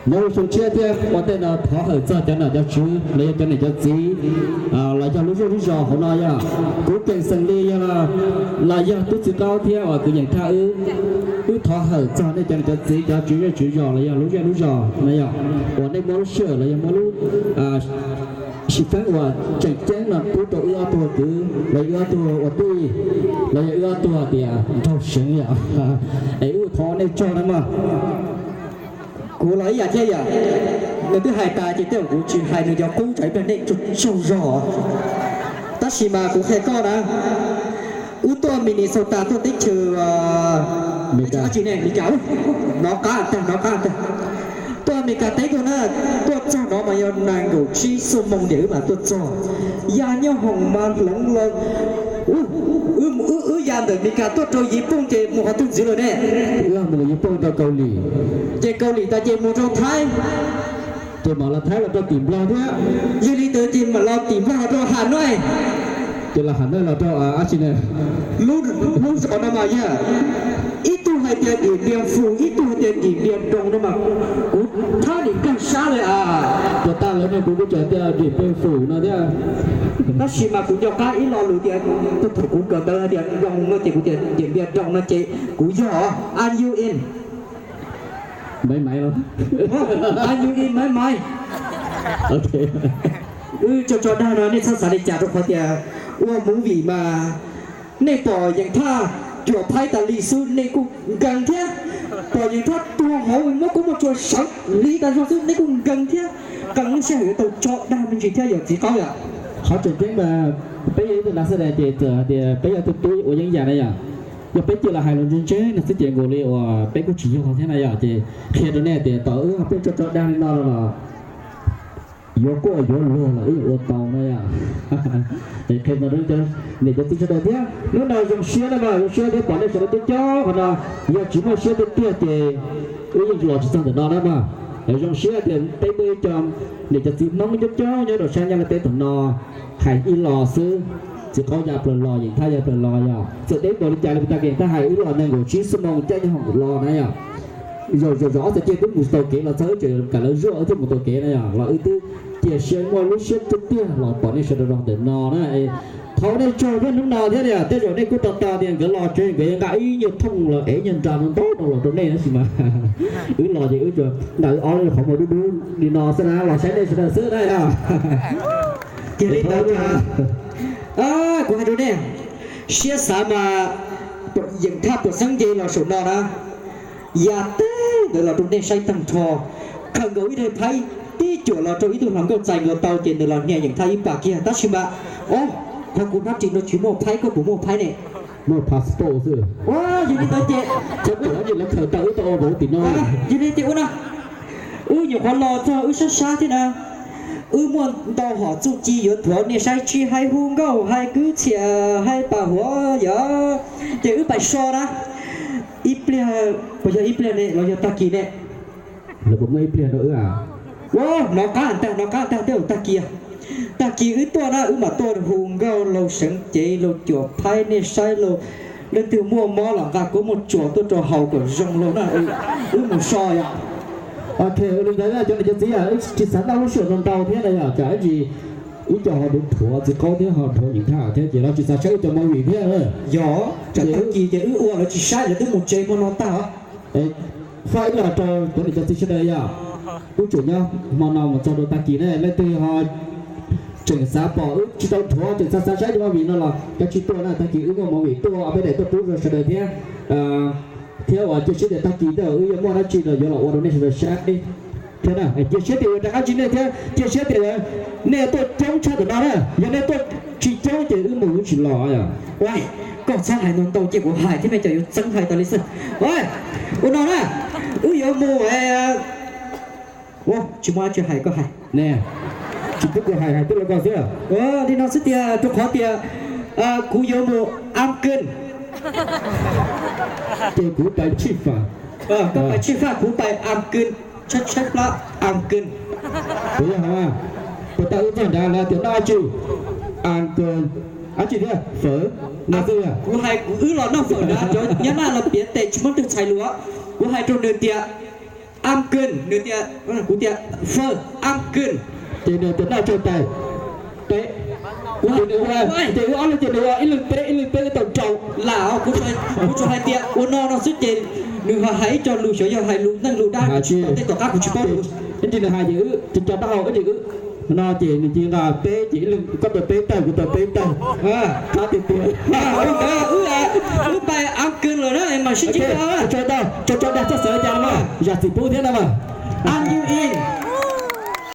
Nyob zoo tshiab thiab ua ntej no thov hawm txog cov nom cov tswv los yog cov niam cov txiv los yog lub zej lub zos hauv no yog kuv Keem xeem Lis yog los yog tub txiv qaub thiab uas kwv Yeem Thaj wb, wb thov hawm txog nej cov niam cov txiv cov tswv zej tswv zos los yog lub zej lub zos no yog uas nej muab lub sij hawm los yog muab lub xim feeb uas tseem ceeb no pub rau wb ob tug kwv los yog wb ob tug ua tij los yog wb ob tug tias nraug seev yom. Es wb thov nej tsaug na mog. Kuv los ib yam thiab yom, nws twb hais tas ces tej zaum kuv tsis hais nws cov qub tsam ib pliag nej tsaug zog. Tab sis mas kuv qhia koj na, wb tuaj Minnesota tuaj teb chaws Meskas, hnov qab tag, hnov qab tag. Tuaj Amelikas teb tuaj na, tuaj txog no mas yog nees nkaum tsib xuab moos ntiam wb mam tuaj txog. Ya nyob hoom mas hloov los, wb ya ntawm Amelikas tuaj rau Yiv Pooj ces mus qhov twg ntxiv lawm ne? Wb mus Yiv Pooj rau Kaus Lim, ces Kaus Lim tas ces mus rau Thaib, ces mam los Thaib los rau tim Nplog thiab. Yog li ntawd ces mam los tim Nplog los rau Hà Nội, ces los Hà Nội los rau dab tsi ne? Lub zos no mas yog ib tug hais tias Điện Biên Phủ, ib tug hais tias Điện Biên Đông no mas kuv thab dim kag sab li as. Puas tas lawv no kuv kuj tseem tias Điện Biên Phủ no thiab. Tab sis mas kuv nco qab ib lo lus tias, thaum kuv kawm ntawv hais tias Đông no ces kuv tias Điện Biên Đông no ces kuv yog. Are you in? Maiv maiv los? Are you in maiv maiv? Wb tso tso dag no nej txhob xav li cas rau qhov tias ua movie mas nej pom Yeem Thaj cuam phaib tas li xwb nej kuj nkees thiab. Pom Yeem Thaj tuag hauv muab koob muaj tsua sawv lig tas zog xwb nej kuj nkees thiab. Qee lub sij hawm yuav tau tso dag me ntsis thiab yom txiv qaub yom. Qhov tseem ceeb mas peb yog ib tug nas xab das ces txawm hais tias peb yog tug tub ua yeeb yam na yom, yog peb cia los hais los ntse ntse no xwb ces nkaus li uas peb kuj tsis yog thiab na yom. Ces qhia rau nej tias tom wb peb tso tso dag li no los yuav quaj yuav luag los wb yeej ua tau na yom. Es qhia rau niam cov txiv sawv daws thiab hnub no zoo siab na mas zoo siab thiab pom nej sawv daws coob coob qhov no. Yog tsis muaj siab tiag tiag ces wb yeej los tsis txog ntawm no na mas. Zoo siab tias peb muaj ib co niam cov txiv Hmoob coob coob nyob rau sab Nyab Laj teb tom no hais ib los xwb. Txiv qaub ya plaws los, Yeem Thaj ya plaws los yom. Txawm deb npaum li cas li puas tag kev Yeem Thaj hais wb los nees nkaum tsib xuab moos caij nyob hoom los na yom. Zaum zaum ob txhais ceg twb mus tau kev los txog wb tseem kam lawv zuaj wb thiaj mus tau kev na yom. Los wb twb cia siab muaj lub siab tiag tiag los pom nej sawv daws rau ntawm no na. Thov nej tsaug thiab hnub no thiab tias tej zaum nej kuj tos tos tias nkawd los tsev nkawd yuav nqa ib nyuag thooj los ev nyuag nra no ntau no los rau nej tab sis mas wb los ces wb tsuas nqa wb ob lub qhov muag dub dub li no xwb na los saib nej sawv daws xwb na yom. Cia li ntawd, kuv hais rau nej, siab xav mas Yeem Thaj puas xeeb nce los saum no na. Ya teb ntawd los rau nej saib tag nrho. Khaws nkaus ib daim phaib tib cuam los rau ib tug hluas nkauj txais nkaus tau ces nws los hnia Yeem Thaj ib pas kiag tab sis mas, o, qhov kuv hnab ris no tsis muaj phaib, koj puas muaj phaib ne? Muaj passport xwb. Yog li ntawd ces, yog li ces ua no, wb nyuam qhuav los txog wb sab sab thiab na. Wb muaj ntau hom txuj ci yuav thuav nej saib tsis hais hu nkauj hais kwv txhiaj hais pam huam yom. Ces wb pais so na. Ib pliag, puas yog ib pliag ne los yog tag kis ne? Lawv puas muaj ib pliag rau wb a? Ua, hnov qab ntag, hnov qab ntag, tej zaum tag kis. Tag kis wb tuaj na wb mam tuaj hu nkauj lauj, seev cev lauj, cuam phaib nej saib lauj. Leej twg muaj mob los nqa koob muaj tsuas tuaj rau haus kom zoo lauj na. Wb mus so yom. Ok, ua li ntawd cov niam cov txiv, wb tsis xav noj lub sij hawm ntau ntau thiab na yom, tsam ib ntsis wb cov ho dhuav dhuav txiv qaub thiab ho dhuav Yeem Thaj thiab ces lawv tsis xav saib wb cov movie thiab. Yog, tsam tag kis ces wb ua lawv tsis saib lawv twb mus tsev hmo no tag. Faj ib los rau cov niam cov txiv sawv daws yom, wb tseem nyob hmo no mus txog rau tag kis ne, leej twg ho tseem xav pom wb tsis tau dhuav tseem xav xav saib cov movie no los kav tsij tuaj na, tag kis wb muaj movie tuaj ob peb daim tuaj pub rau sawv daws thiab. Thiab uas cia siab tias tag kis tej zaum wb yuav muaj dab tsi los yuav los ua rau nej sawv daws saib thiab na. Cia siab tias yuav rov qab ntsib nej thiab cia siab tias nej tuaj coob tshaj ntawm no na, yog nej tuaj tsis coob ces wb mus wb tsis los. Koj txhob hais ntau ntau cia kuv hais thiab me cov yuav txeeb hais tas li xwb. Ua no na, wb yuav mus, tsis muaj dab tsi hais koj hais. Tsis pub kuv hais, hais twb los koj xwb. Li no xwb tiag, rau qhov tias kuv yuav mus Am Kws. Ces kuv pais Tshij Faj. Koj pais Tshij Faj, kuv pais Am Kws, tshaib tshaib plab Am Kws. Puas yog hais, puas tas wb txog nrad lawv tias noj dab tsi? Am Kws, dab tsi thiab? Fawm no xwb. Kuv hais kuv wb los noj fawm na, cov nyab laj los piav tes tsis muaj twg txhais lus. Kuv hais rau nws tias Am Kwn, nws tias, kuv tias Fawj, Am Kwn. Ces nws tias noj tsau tais peb. Ces nws ua, ces wb ob leeg ces nws ua ib leeg peb ib leeg peb wb tau rau. Lam, kuv tsuas hais tias ua no no xwb ces nws ho hais ib co lus xyov yog hais lus neej lus dab, kuv tsis tau, tej tom qab kuv tsis paub. Ib ntsis nws hais ces wb ces cov taub hau ib ntsis wb no ces nws cia li nqa peb ces ib leeg koj tau peb tawg kuv tau peb tawg. Qab tiag tiag. Wb, wb pais Am Kwn lawm na, mas sib ntsib. Tso tso dag txoj xav li cas no, zam txim pub thiab no mas. Am Kwn.